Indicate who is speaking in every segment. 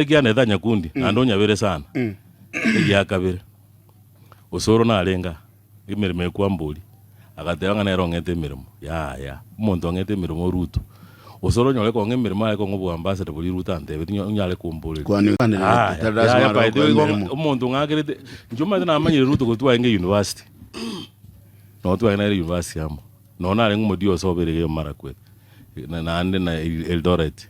Speaker 1: Kende kianete anyakundi, naende onyabere sana. Egia kabere, Osoro narenge aa, emeremo ekwamboria, agateba ng'a nere ong'ete emeremo, yaya, omonto ong'ete emeremo Ruto. Osoro onyore kong'a emeremo aye kong'a oboambassador boria Ruto antebetie onye onyare komboreria.
Speaker 2: Kwani okwanerete,
Speaker 1: Yaya,
Speaker 2: tari lasima
Speaker 1: yaya
Speaker 2: are
Speaker 1: by the
Speaker 2: gokoa
Speaker 1: way igo
Speaker 2: emeremo.
Speaker 1: omonto ong'akerete, inche omanyete namanyire Ruto korwa twarenge university, nabo twarenge nere university amo. Nonya narenge omodiosi obeire iga Marakwet, na naende na Eldoret.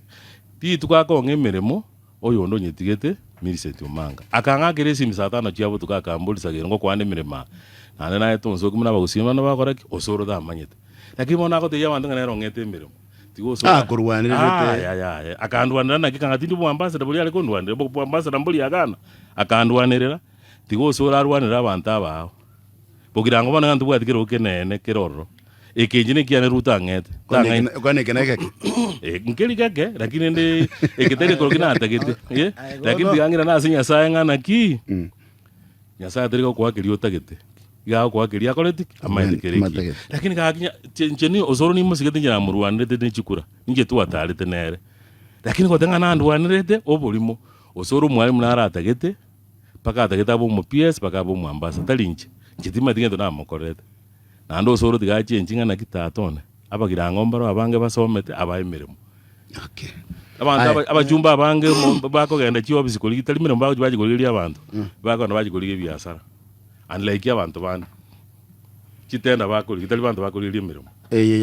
Speaker 1: Rituko akong'a emeremo, oyonde onyetigete, Millicent Omanga. Akang'akera esimi saa tano chia botuko akamboria Sagero ngokwana emeremo aa, naende naye tonsoki buna abagusii bano bagokora ki? Osoro tamanyete. Lakini bono nagotebia abanto ng'a nere ong'ete emeremo. Tiga osoro
Speaker 2: Akorwanererete.
Speaker 1: Aye aye aye, akandwanera naki kanga tindi oboambassador boria are kondwanera, oboambassador mboria agana, akandwanerera, tiga osoro arwanere abanto aba ao. Bogirango bono iga ntobwati kerogo keneene kere ororo. Eke inche nekiane Ruto ang'ete.
Speaker 2: Kwani
Speaker 1: Tang'aini.
Speaker 2: eke- kwani eke negeke?
Speaker 1: Eh, nkeri geke, lakini rende eke tari ekerogo natagete. Eh,
Speaker 3: Aye, bono.
Speaker 1: lakini tiga ng'irane ase Nyasaye ng'a naki,
Speaker 2: Mm.
Speaker 1: Nyasaye tari gokoa keria otagete. Iga agokoa keria akoreti ki? Amaete kere ekiya.
Speaker 2: Amatagete.
Speaker 1: Lakini gaki nya- inche inche ni osoro nimosigete inche namorwanerete ne chikura, inche twatarete nere. Lakini goteba ng'a nandwanerete, oborimo. Osoro omwalimu naro atagete. Mpaka atagete abe omo PS mpaka abe omoambasa tari inche. Inche timanyeti gento namokorerete. Naende osoro tiga achenchi ng'a naki tata one, abagirang'o mbaro abange basomete abae emeremo.
Speaker 2: Okay.
Speaker 1: Abanto
Speaker 2: Aye.
Speaker 1: aba abachumbe abange mo bakogenda chiofisi korigia tari meremo bagochia bachia korigereria abanto, bakogenda bachia korigia ebiasara. Unlike abanto bande, chitenda bakorigia tari banto bakorigereria emeremo.
Speaker 2: Eye.